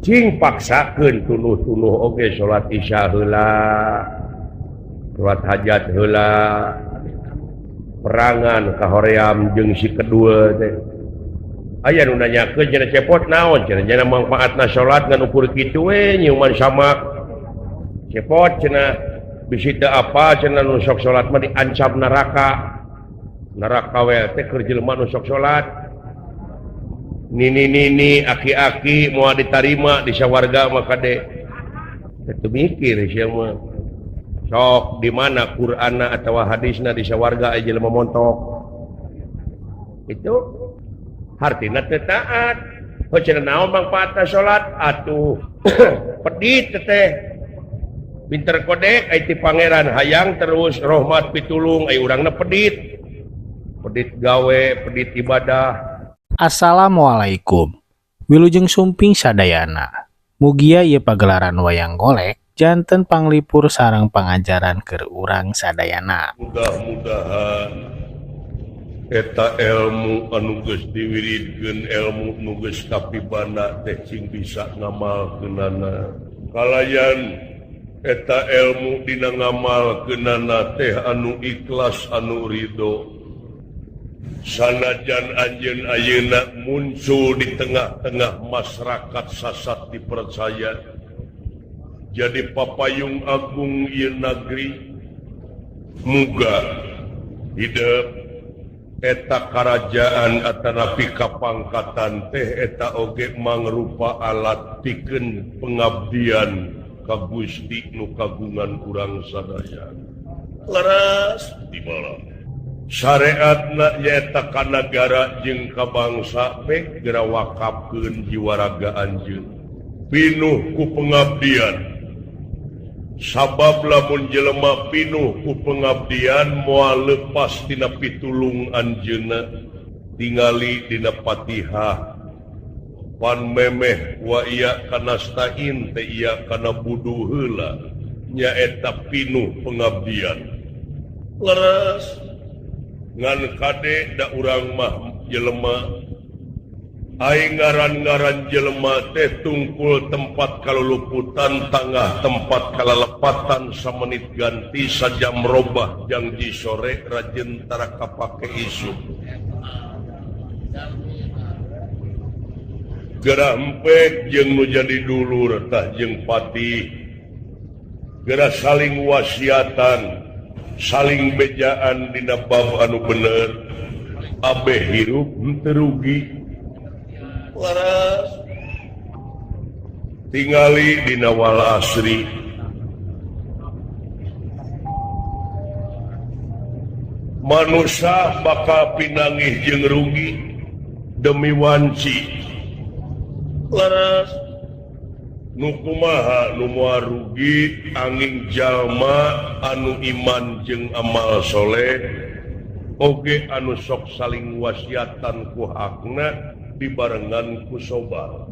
Cing paksakeun tunuh-tunuh oge salat Isya heula, salat hajat heula, perangan kahoream jeung si kedua teh. Aya nu nanyakeun cenah, "Cepot, naon cenah cenah mangfaatna salat ngan ukur kitu we nyiuman samak?" "Cepot," cenah, "bisi teu apa cenah nu sok salat mah diancam neraka. Neraka we teh keur jelema nu sok salat." Nini nini, aki-aki moal ditarima di sawarga mah kade. Itu mikir sia mah. Sok di mana Qur'anna atawa hadisna di sawarga aya jelema montok? Itu hartina teu taat. Oh, cenah, naon mangfaatna salat atuh? Pedit teh pinter kodek ai ti pangeran hayang terus rahmat pitulung, ai urangna pedit. Pedit gawe, pedit ibadah. Assalamualaikum. Wilujeng sumping sadayana. Mugia ieu pagelaran wayang golek janten panglipur sareng pangajaran keur urang sadayana. Mudah-mudahan eta ilmu anu geus diwiridkeun, ilmu nu geus kapibana teh cing bisa ngamalkeunana. Kalayan eta ilmu dina ngamalkeunana teh anu ikhlas, anu ridho. Sanajan anjeun ayeuna muncul di tengah-tengah masyarakat sasat dipercaya jadi papayung agung ieu nagri, muga hidup eta karajaan atanapi kapangkatan teh eta oge mangrupa alat pikeun pengabdian ka Gusti nu kagungan urang sadaya. Leres di malam syariatna nyaeta ka nagara jeung ka bangsa pek geura wakafkeun jiwa raga anjeun pinuh ku pengabdian, sabab lamun jelema pinuh ku pengabdian moal lepas tina pitulung anjeunna. Tingali dina Fatihah pan memeh wa iyyaka nasta'in teh iyyaka na'budu heula, nyaeta pinuh pengabdian. Leres. Ngan kade da urang mah jelema, ai ngaran-ngaran jelema teh tungkul tempat kaluluputan, tangah tempat kalalepatan, samenit ganti, sajam robah, jangji sore rajin tara kapake isuk. Geura empek jeung nu jadi dulur tah jeung patih, geura saling wasiatan, saling bejaan dina bab anu bener, abeh hirup henteu rugi. Leres. Tingali dina wal asri, manusia bakal pinangih jeung rugi demi wanci. Leres. Nu kumaha nu moal rugi angin jalma anu iman jeung amal soleh oge anu sok saling wasiatan ku hakna dibarengan ku sobar.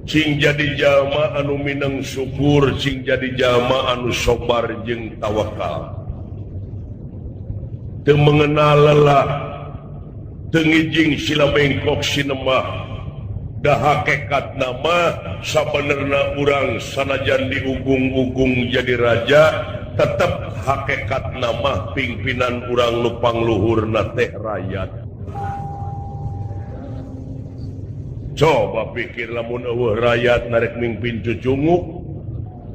Cing jadi jalma anu mineng syukur, cing jadi jalma anu sobar jeung tawakal, teu mengenal lelah, teu ngijing sila bengkok sinemah. Dah hakekat nama sabenerna urang sanajan diugung-ugung jadi raja, tetep hakekat nama pimpinan urang nu pangluhurna teh rakyat. Coba pikir lamun eueuh rakyat narek mimpin cucunguk.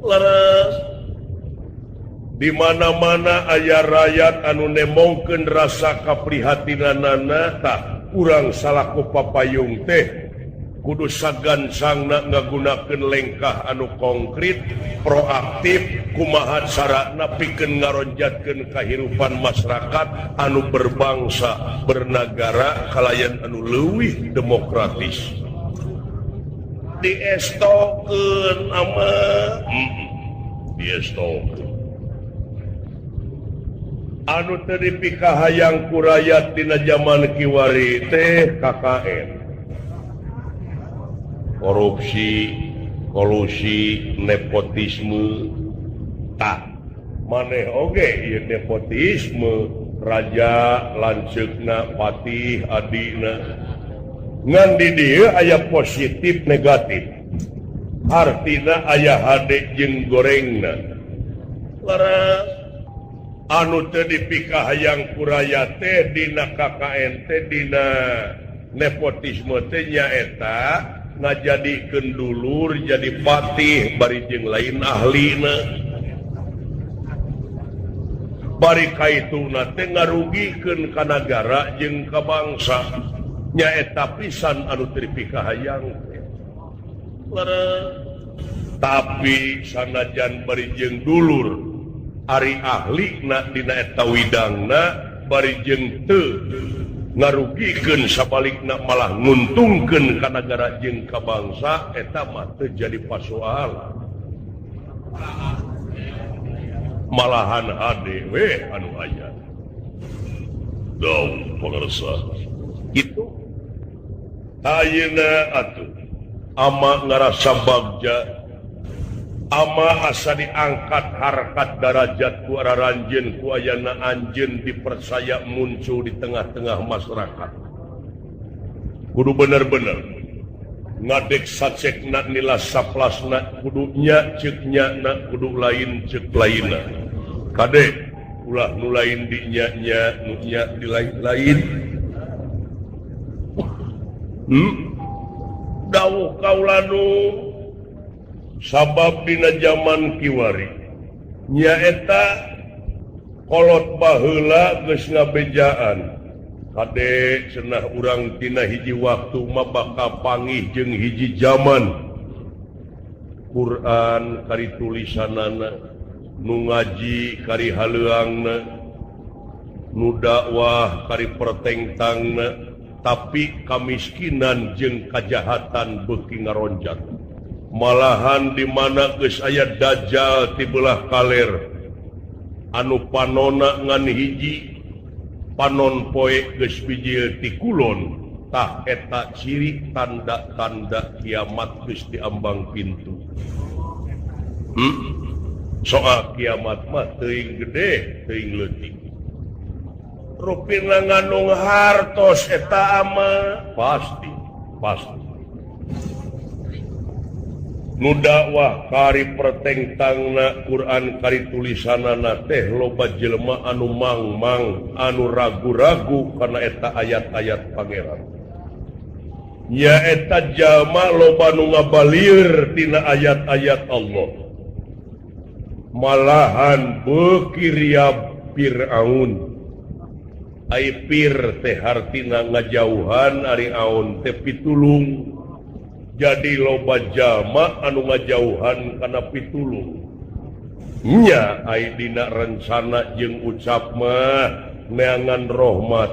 Leres. Di mana-mana aya rakyat anu nemongkeun rasa kaprihatinanana, tah urang salaku papayung teh kudu sagansangna ngagunakeun lengkah anu konkret, proaktif, kumaha carana pikeun ngaronjatkeun kahirupan masyarakat anu berbangsa, bernagara kalayan anu leuwih demokratis. Diestokeun ama diestokeun anu teu dipikahayang ku rakyat dina jaman kiwari teh KKN, korupsi, kolusi, nepotisme. Tak maneh oge ieu nepotisme, raja lanceukna, patih adina. Ngan di dieu aya positif negatif. Artina aya hade jeung gorengna. Leres anu teu dipikahayang ku raya teh dina KKN teh dina nepotisme teh nyaeta ngajadikeun dulur jadi patih bari jeung lain ahlina. Bari kaituna teh ngarugikeun ka nagara jeung ka bangsa. Nyaeta pisan anu teu dipikahayang teh. Leres tapi sanajan bari jeung dulur ari ahlina dina eta widangna bari jeung teu ngarugikeun sabalikna malah nguntungkeun ka nagara jeung ka bangsa eta mah teu jadi pasoalan. Malahan hade we anu aya. Dong pangarsa. Kitu ayeuna atuh ama ngarasa bagja ama asa diangkat harkat darajat ku araranjeun ku ayana anjeun dipercaya muncul di tengah-tengah masyarakat. Kudu bener-bener ngadek sacekna nila saplasna kudu nya ceuk nya na kudu lain ceuk lainna. Kade ulah nu lain di nya nya nu nya di lain-lain. Dawuh kaula nu sabab dina zaman kiwari nyaeta kolot baheula geus ngabejaan kade cenah urang tina hiji waktu mah bakal pangih jeung hiji zaman Quran kari tulisanana nu ngaji kari haleuangna nu dakwah kari pertengtangna tapi kamiskinan jeung kajahatan beuki ngaronjat. Malahan di mana geus aya dajjal ti belah kaler anu panona ngan hiji panon poe geus bijil ti kulon tah eta ciri tanda-tanda kiamat geus diambang pintu. Soal kiamat mah teuing gede teuing leutik. Rupina ngandung hartos eta ama pasti pasti. Nu dakwah kari pertengtangna Quran kari tulisanana teh loba jelema anu mangmang anu ragu-ragu kana eta ayat-ayat Pangeran. Nyaeta jalma loba nu ngabalieur tina ayat-ayat Allah. Malahan beuki riab Fir'aun. Ai pir teh hartina ngajauhan ari aun teh pitulung. Jadi loba jalma anu ngajauhan kana pitulung. Nya ai dina rencana jeung ucap mah neangan rahmat.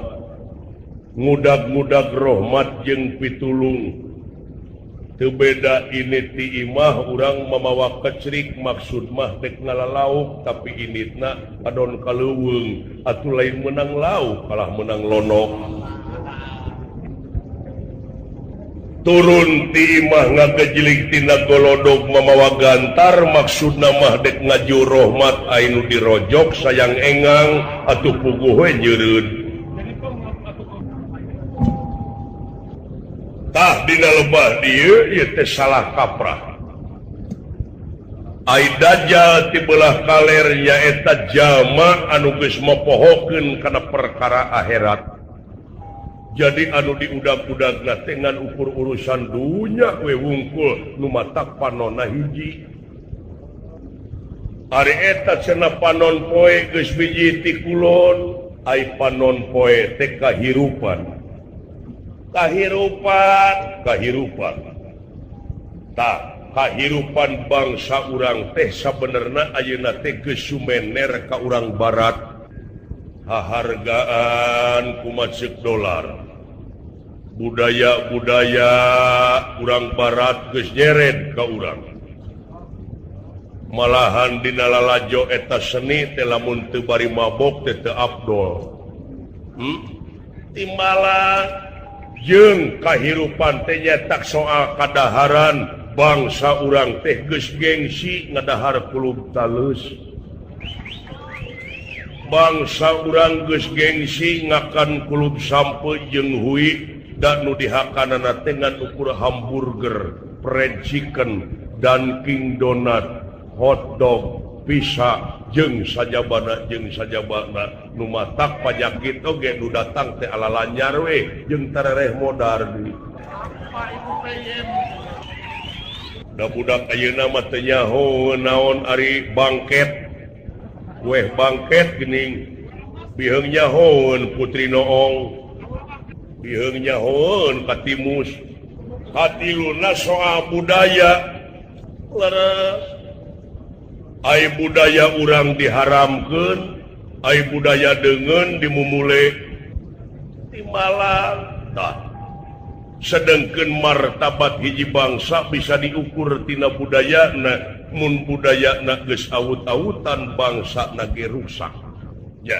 Ngudag-ngudag rahmat jeung pitulung. Teu beda ini ti imah urang mamawa kecrik maksud mah dek ngalalauk tapi initna adon kaleuweung atuh lain menang lauk kalah menang lonok. Turun ti imah ngagejilig tina golodog mamawa gantar maksudna mah dek ngaju rahmat anu dirojok sayang engang atuh puguh we nyeureun. Tah dina lebah dieu ieu teh salah kaprah. Ai dajjal ti belah kaler nyaeta jalma anu geus mopohokeun kana perkara akhirat. Jadi anu diudag-udagna teh ngan ukur urusan dunya we wungkul nu matak panonna hiji. Ari eta cenah panon poe geus biji ti kulon, ai panon poe teh kahirupan. Kahirupan, kahirupan. Tah, kahirupan bangsa urang teh sabenerna ayeuna teh geus sumener ka urang barat. Hahargaan kumaceuk dolar. Budaya-budaya urang barat geus nyeret ka urang. Malahan dina lalajo eta seni teh lamun teu bari mabok teh teu abdol. Timbalan jeung kahirupan teh nyetak soal kadaharan bangsa urang teh geus gengsi ngadahar kulub talus. Bangsa urang geus gengsi ngakan kulub sampe jeung hui. Da nu dihakanana teh ngan ukur hamburger, fried chicken, Dunkin Donut, hotdog, pizza jeung sajabana nu matak panyakit oge nu datang teh ala lancar we jeung tarereh modar deui. Da budak ayeuna mah teu nyaho naon ari bangket. Weh bangket geuning biheung nyahoeun Putri Noong. Biheung nyahoeun Katimus. Katiluna soal budaya. Leres. Ai budaya urang diharamkeun, ai budaya deungeun dimumule timalang. Tah. Sedengkeun martabat hiji bangsa bisa diukur tina budayana, mun budayana geus awut-awutan bangsa na ge rusak. Ya.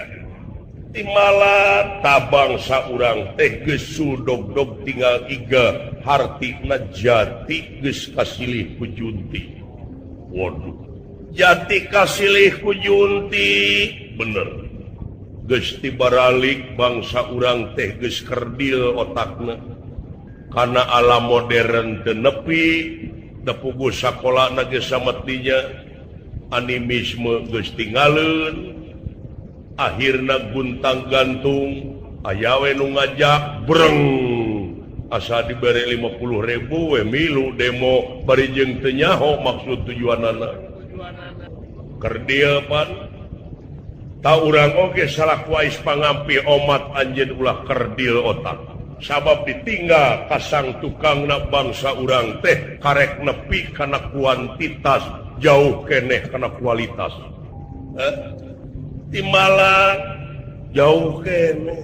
Timala ta bangsa urang teh geus sudogdog tinggal iga, hartina jati geus kasilih ku junti. Waduh. Jati kasilih ku junti, bener. Geus tibaralik bangsa urang teh geus kerdil otakna. Karena alam modern teu nepi, tepuguh sakolana geus sametinya, animisme geus tinggaleun, akhirna guntang gantung, aya we nu ngajak breng, asa dibere 50.000 we milu demo bari jeung teu nyaho maksud tujuanana. Kerdil pan, ta urang oge salaku ais pangampi omat anjeun ulah kerdil otak. Sabab ditinggal kasang tukangna bangsa urang teh karek nepi kana kuantitas jauh keneh kana kualitas. Timala jauh keneh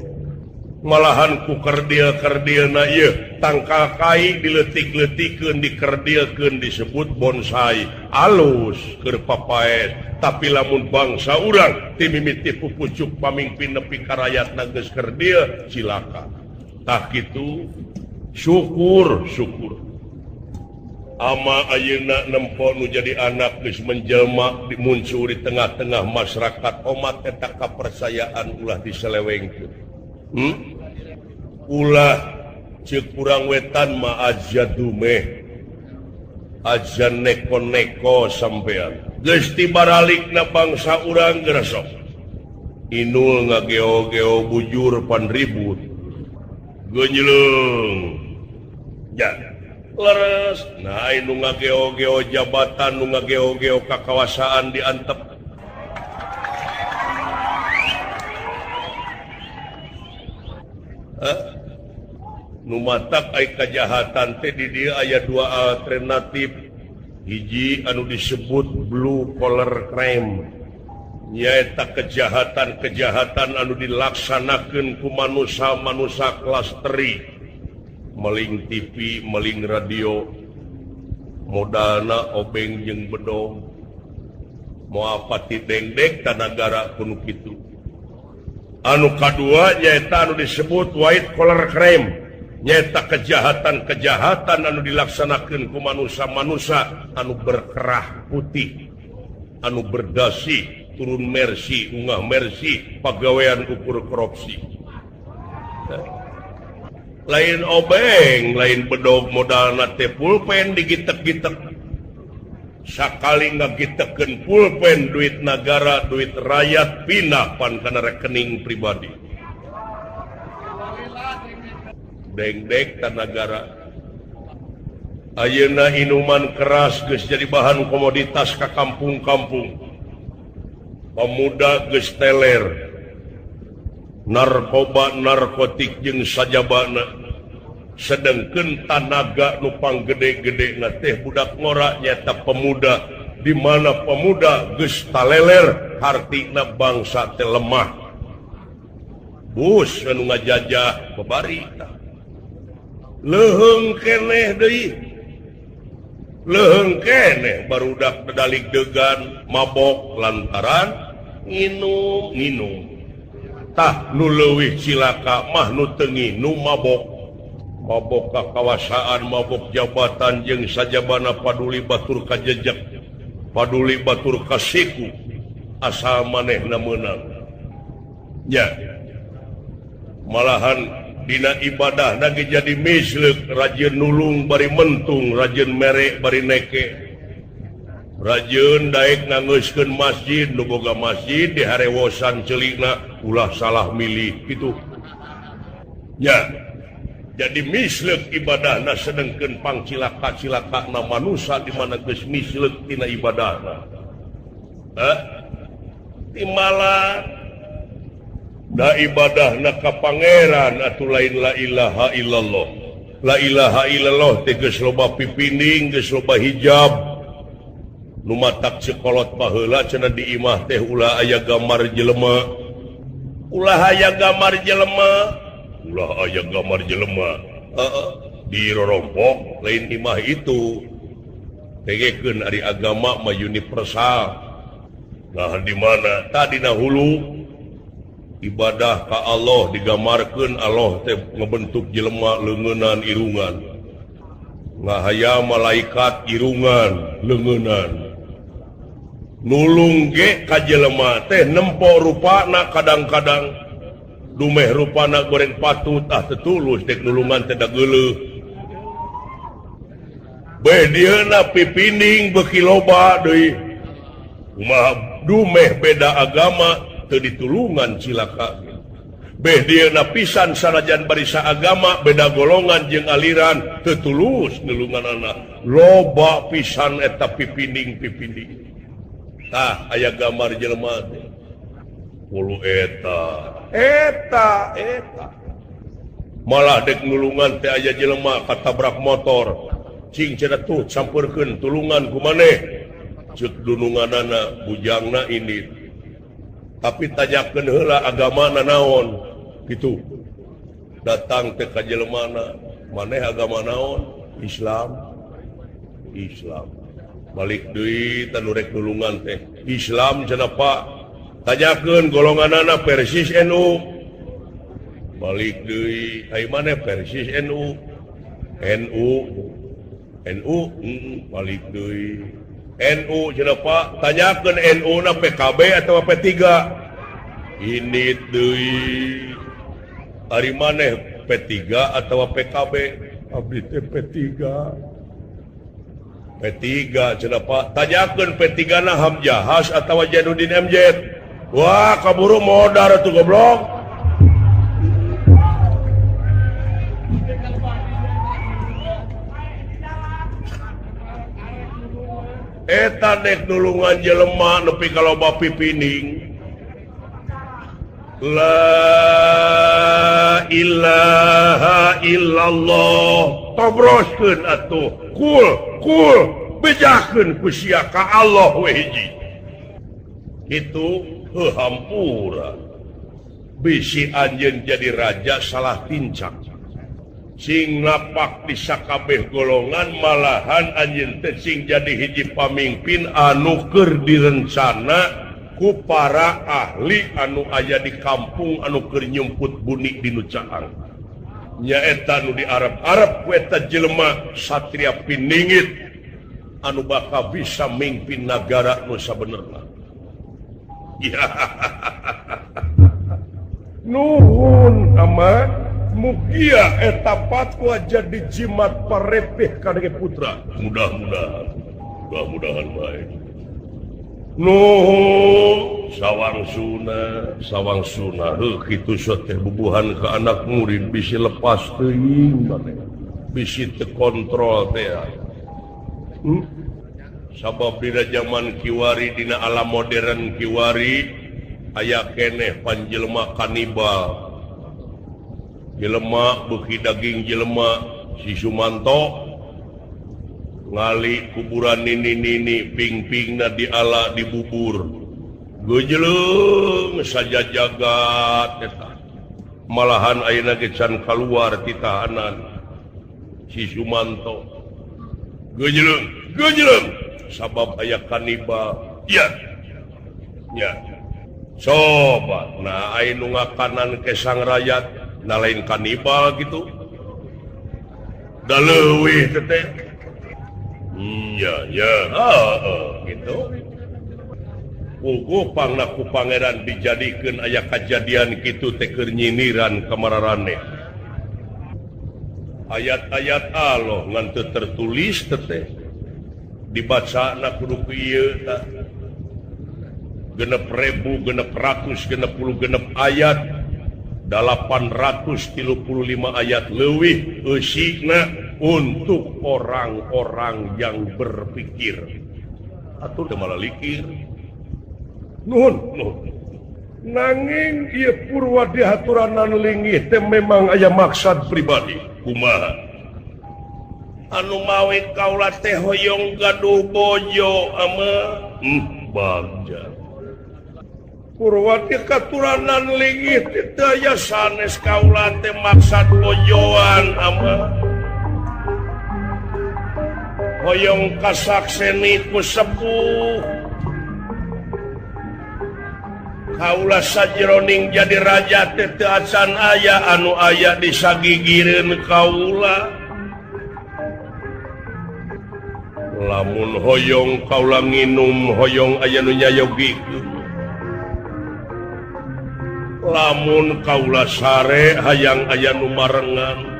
malahan ku kerdil-kerdilna ieu tangkal kai dileutik-leutikeun dikerdilkeun disebut bonsai alus keur papaes. Tapi lamun bangsa urang timimiti pupucuk pamingpin nepi ka rayatna geus kerdil cilaka. Tah kitu syukur syukur ama ayeuna nempo nu jadi anak geus menjelma muncul di tengah-tengah masyarakat omat eta kapercayaan ulah diselewengkeun. Ulah ceuk urang wetan mah aja dumeh aja neko-neko sampean geus tibaralikna bangsa urang geresok inul ngageo-geo bujur pan ribut genjleng ya leres. Nah nu ngageo-geo jabatan nu ngageo-geo kakawasaan diantep. Nu matak ai kajahatan teh di dieu aya dua alternatif. Hiji anu disebut blue collar crime, nyaeta kejahatan-kejahatan anu dilaksanakeun ku manusia-manusia kelas teri, meling TV, meling radio, modalna obeng jeung bedong, moal pati dengdek tanagara kuno kitu. Anu kadua nyaeta anu disebut white collar crime, nyaeta kejahatan-kejahatan anu dilaksanakeun ku manusia-manusia anu berkerah putih, anu berdasi, turun mersi, ungah mersi, pagawean ukur korupsi. Lain obeng, lain bedog modalna teh pulpen digitek-gitek. Sakali ngagitekeun pulpen duit nagara, duit rakyat pindah pan kana rekening pribadi. Dengdek tanagara. Ayeuna inuman keras geus jadi bahan komoditas ka kampung-kampung. Pemuda geus teler narkoba narkotik jeung sajabana. Sedengkeun tanaga nu panggede-gede na teh budak ngora nyata pemuda, di mana pemuda geus taleler hartina bangsa teh lemah. Bus anu ngajajah babari tah. Leuheung keneh deui. Leuheung keneh barudak dedalik degan mabok lantaran nginum-nginum. Tah nu leuwih cilaka mah nu teu nginum mabok. Mabok kakawasaan, mabok jabatan jeung sajabana paduli batur kajejek, paduli batur kasiku, asal manehna meunang. Ya. Malahan Dina ibadah lagi jadi mislek, rajin nulung bari mentung, rajin merek bari neke, rajin daek ngangeuskeun masjid, nu boga masjid diharewosan celikna ulah salah milih gitu. Ya, jadi mislek ibadahna sedengkeun pangcilaka-cilakana manusia di mana geus mislek tina ibadahna. Hah? Timala da ibadahna ka pangeran atuh lain la ilaha illallah. La ilaha illallah teh geus loba pipining, geus loba hijab. Nu matak sekolot baheula cenah di imah teh ulah aya gambar jelema. Ulah aya gambar jelema. Ulah aya gambar jelema. Heeh, dirorompok lain imah itu. Tegekeun ari agama mah universal. Nah di mana tadina hulu ibadah ka Allah digambarkeun Allah teh ngebentuk jelema leungeunnan irungan, ngahaya malaikat irungan leungeunnan, nulung ge ka jelema teh nempo rupana, kadang-kadang dumeh rupana goreng patut, ah teu tulus dek nulungan teh da geuleuh. Beh dieuna pipining beuki loba deui, kumaha dumeh beda agama teu ditulungan cilaka. Beh dieuna pisan sanajan barisa agama beda golongan jeung aliran teu tulus nulunganana, loba pisan eta pipining-pipining. Tah aya gambar jelema teh puluh eta eta eta malah dek nulungan teh aya jelema katabrak motor, cing cenah tuh sampeurkeun tulungan ku maneh, ceuk dununganana bujangna ini. Tapi tanyakeun heula agamana naon gitu. Datang teh ka jelemana, maneh agama naon? Islam. Islam. Balik deui tanu rek nulungan teh. Islam cenah Pak. Tanyakeun golonganana Persis NU. Balik deui, ai maneh Persis NU. NU. NU, balik deui. NU cenah Pak, tanyakeun NU na PKB atau P3. Ini deui. Ari maneh P3 atau PKB? Abdi teh P3. P3 cenah Pak, tanyakeun P3 na Hamzahas atau Jainuddin MZ. Wah, kaburu modar atuh goblok. Eta dek nulungan jelema nepi ka loba pipining. La ilaha illallah tobroskeun atuh kul kul bejakeun ku sia ka Allah we hiji. Kitu heuh hampura. Bisi anjeun jadi raja salah tincak. Sing napak di sakabeh golongan malahan anjeun teh sing jadi hiji pamimpin anu keur direncana ku para ahli anu aya di kampung anu keur nyumput buni di nu caang. Nyaeta nu di Arab-Arab ku eta jelema satria piningit anu bakal bisa mimpin nagara nu sabenerna. Ya. Nuhun ama mugia eta patwa jadi jimat parepeh kadege putra. Mudah-mudahan, mudah-mudahan baik. Nuhun sawang suna, sawang suna heuh kitu teh bubuhan ka anak murid bisi lepas teuing maneh. Bisi teu kontrol teh. Sabab dina zaman kiwari dina alam modern kiwari aya keneh panjelema kanibal. Jelema beuki daging jelema si Sumanto ngali kuburan nini-nini ping-pingna diala dibubur geujeulung saja jagat eta malahan ayeuna ge can kaluar ti tahanan si Sumanto geujeulung geujeulung sabab aya kanibal ya ya coba nah aya nu ngakanan ke sang rakyat nah lain kanibal gitu da leuwih teh ya ya gitu puguh pangna ku pangeran dijadikeun aya kajadian kitu teh keur nyindiran ka mararaneh. Ayat-ayat Allah ngan teu tertulis teh dibaca na kudu kieu tah. 6.666 ayat 835 ayat leuwih eusina untuk orang-orang yang berpikir. Atuh teu malalikir. Nuhun, nuhun. Nanging ieu purwa dihaturanan linggih teh memang aya maksud pribadi. Kumaha? Anu mawe kaula teh hoyong gaduh bojo ama bagja. Purwati katuranan linggih teh teu aya sanes kaula teh maksad bojoan ama. Hoyong kasakseni ku sepuh. Kaula sajeroning jadi raja teh teu acan aya anu aya disagigireun kaula. Lamun hoyong kaula nginum hoyong aya nu nyayogikeun. Lamun kaula sare hayang aya nu marengan.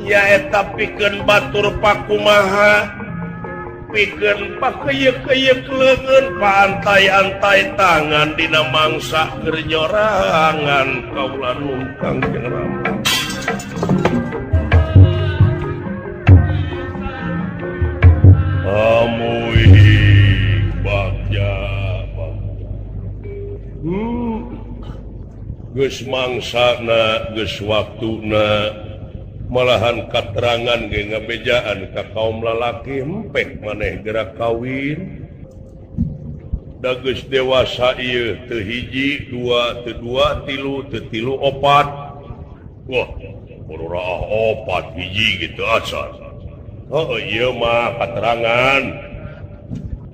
Nyaeta pikeun batur pakumaha, pikeun pakeyek-keyek leungeun, paantai-antai tangan dina mangsa keur nyorangan kaula nungkang jeung rama. Amuy bagja bagja. Geus mangsana geus waktuna malahan katerangan ge ngabejaan ka kaum lalaki empek maneh gerak kawin. Da geus dewasa ieu teu hiji, dua, teu dua, tilu, teu tilu, opat. Wah, pururaah opat hiji gitu acan. Heuh ieu mah katerangan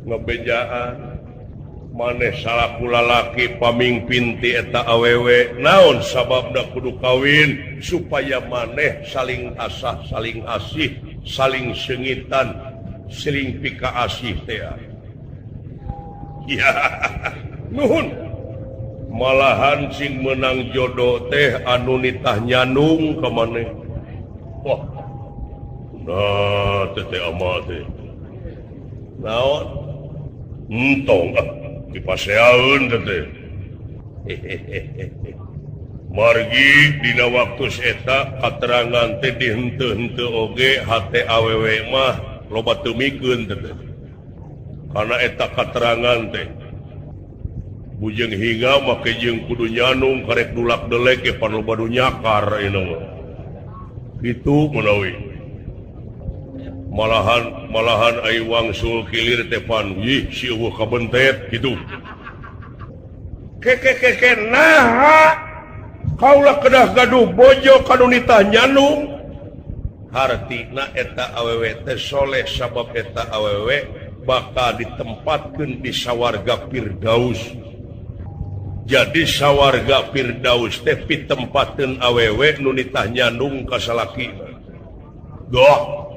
ngabejaan maneh salaku lalaki pamingpin ti eta awewe naon sababna kudu kawin supaya maneh saling asah, saling asih, saling sengitan, saling pikaasih teh. Ya, nuhun. Malahan sing menang jodoh teh anu nitah nyanung ka maneh. Wah. Nah, teh ama teh. Naon? Entong ah. Dipaseaeun teh. Margi dina waktu eta katerangan teh dihenteu-henteu oge hate awewe mah loba teu mikeun teh. Karena eta katerangan teh bujeng hingga make jeung kudu nyanung karek dulak delek ge pan loba nu nyakar ieu mah. Kitu menawi. Malahan malahan ai wangsul kilir teh pan ih si eueuh kabentet kitu. Keke naha kaula kedah gaduh bojo kanu nitah nyanung. Hartina eta awewe teh soleh sabab eta awewe bakal ditempatkeun di sawarga Firdaus. Jadi sawarga Firdaus teh pitempatkeun awewe nu nitah nyanung ka salakina. Doh.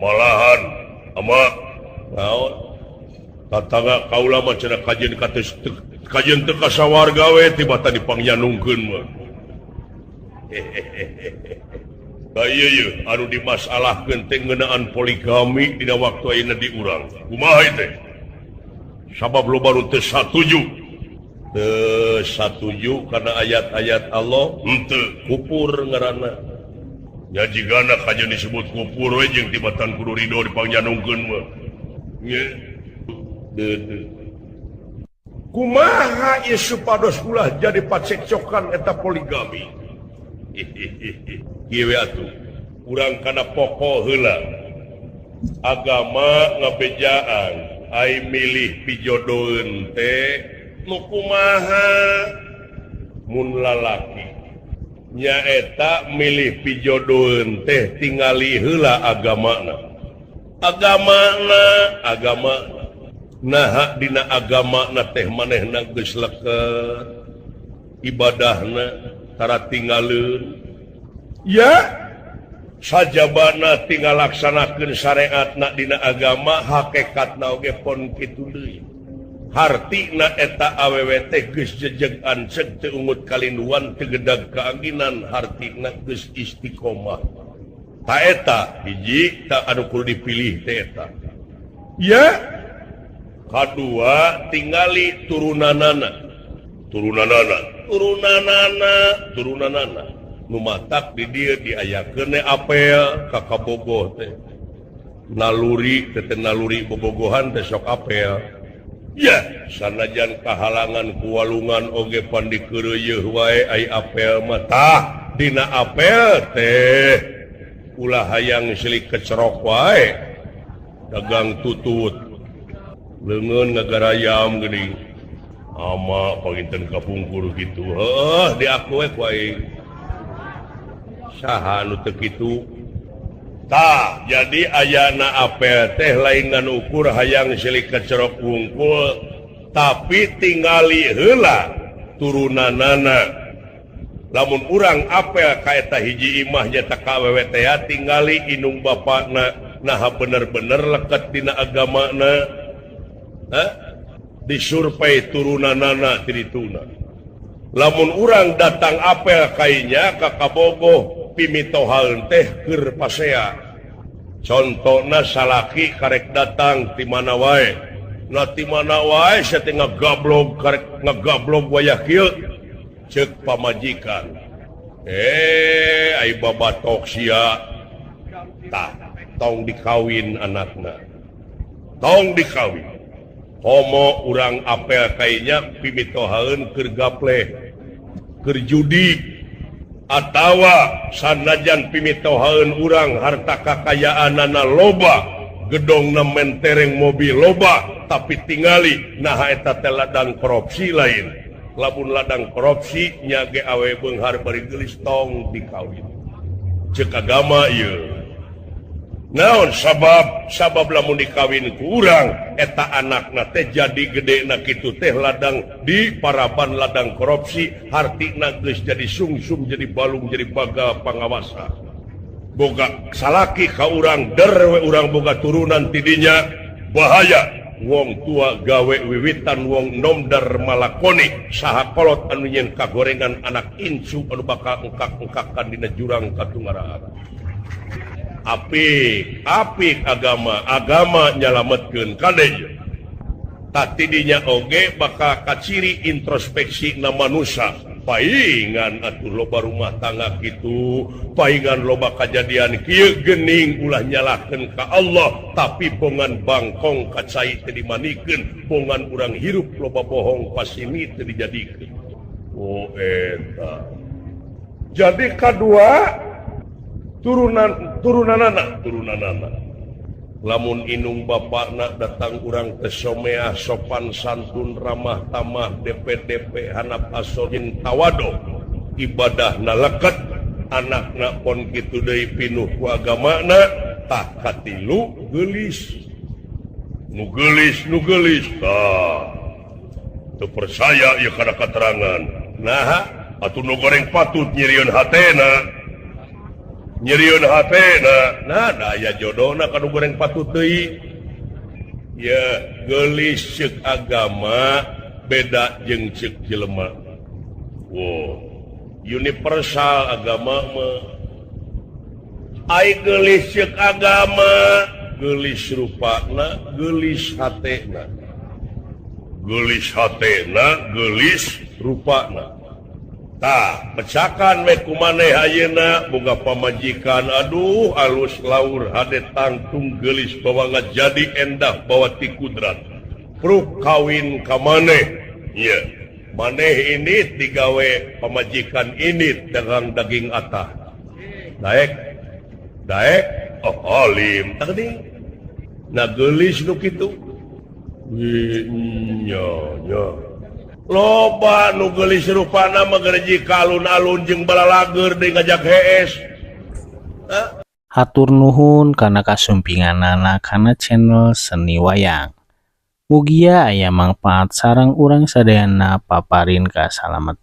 Malahan ama naon tatangga kaula mah cenah kajeun kates kajeun teu ka sawarga we tibatan dipangnyanungkeun mah. Ka ieu yeuh anu dimasalahkeun teh ngeunaan poligami dina waktu ayeuna di urang. Kumaha ieu teh? Sabab loba nu teu satuju. Teu satuju kana ayat-ayat Allah henteu kupur ngaranna. Nya jigana kajeun disebut kupur we jeung tibatan kudu ridho dipangnyanungkeun mah. Nya deudeuh. Kumaha ieu supados ulah jadi pacekcokan eta poligami. Kieu we atuh. Urang kana pokok heula. Agama ngabejaan ai milih pijodoheun teh nu kumaha mun lalaki. Nyaeta milih pijodoheun teh tingali heula agamana. Agamana, agama naha dina agamana teh manehna geus leket ibadahna tara tinggaleun. Ya, sajabana tinggal laksanakeun syariatna dina agama hakikatna oge pon kitu deui. Hartina eta awewe teh geus jejeg anceg teu ungut kalinduan teu gedag kaanginan, hartina geus istiqomah. Ta eta hiji tak anu kudu dipilih teh eta. Ya, kadua tingali turunanana. Turunanana, turunanana, turunanana. Nu matak di dieu diayakeun apel ka kabogoh teh. Naluri teh naluri bobogohan teh sok apel. Ya, sanajan kahalangan kuwalungan oge pan dikeureuyeun wae ai apel mah. Tah dina apel teh ulah hayang silik kecerok wae. Dagang tutut leungeun ngagarayam geuning. Ama panginten kapungkur kitu. Heuh, diaku we ku aing. Saha anu teu kitu? Tah, jadi ayana apel teh lain ngan ukur hayang silik kecerok wungkul, tapi tingali heula turunanana. Lamun urang apel ka eta hiji imah nyata ka awewe teh, tingali indung bapakna naha bener-bener leket dina agamana. Hah? Disurvei turunanana tirituna. Lamun urang datang apel kainya ka kabogoh pimitohaeun teh keur pasea. Contona salaki karek datang ti mana wae. Nah, ti mana wae sia teh ngagablog, karek ngagablog wayah kieu, ceuk pamajikan. Eh, ai babatok sia. Tah, tong dikawin anakna. Tong dikawin. Komo urang apel kainya pimitohaeun keur gapleh, keur judi, atawa sanajan pimitohaeun urang harta kakayaanana loba, gedongna mentereng, mobil loba, tapi tingali naha eta teh ladang korupsi lain. Lamun ladang korupsi nya ge awe beunghar bari geulis, tong dikawin. Ceuk agama ieu. Naon sabab? Sabab lamun dikawin ku urang eta anakna teh jadi gedena kitu teh ladang di paraban ladang korupsi, hartina geus jadi sungsum, jadi balung, jadi baga pangawasa. Boga salaki ka urang der we urang boga turunan tidinya bahaya. Wong tua gawe wiwitan, wong nom der malakoni, saha kolot anu nyeun kagorengan anak incu anu bakal engkak-engkakan dina jurang katungaraan. Apik apik agama, agama nyalametkeun kade. Tah, tidinya oge bakal kaciri introspeksi na manusia. Paingan atuh loba rumah tangga kitu, paingan loba kajadian kieu gening. Ulah nyalahkeun ka Allah, tapi bongan bangkong ka cai teu dimanikeun, bongan urang hirup loba bohong pasini teu dijadikeun. Oh, eta jadi kadua turunan, turunanana, turunanana. Lamun indung bapakna datang urang ke someah, sopan santun, ramah tamah, DPDP hanap asor jeung tawado, ibadah naleket, anakna pon kitu deui pinuh ku agamana. Tah, katilu geulis, nu geulis, nu geulis. Tah, teu percaya ieu kana katerangan? Nah, atuh nu goreng patut nyerieun hatena, nyerieun hatena. Nah, da aya jodohna ka nu goreng patut deui. Ya, geulis ceuk agama beda jeung ceuk jelema. Wow, universal agama mah. Ai geulis ceuk agama geulis rupana, geulis hatena, geulis hatena, geulis rupana. Tah, pecakan we ku maneh ayeuna boga pamajikan, aduh, alus laur hade, tangtung geulis, bawa ngajadi endah, bawa ti kudrat. Pruk kawin ka maneh. Ieu maneh ini digawe pamajikan ini dagang daging atah. Daek daek, oh, alim tah geuning. Nah, geulis nu kitu. Nya nya loba nu geulis rupana mah gereji ka alun-alun jeung balalager deui ngajak hees. Hah? Hatur nuhun kana kasumpinganana kana channel Seni Wayang. Mugia aya mangpaat sareng urang sadayana, paparin kasalametan.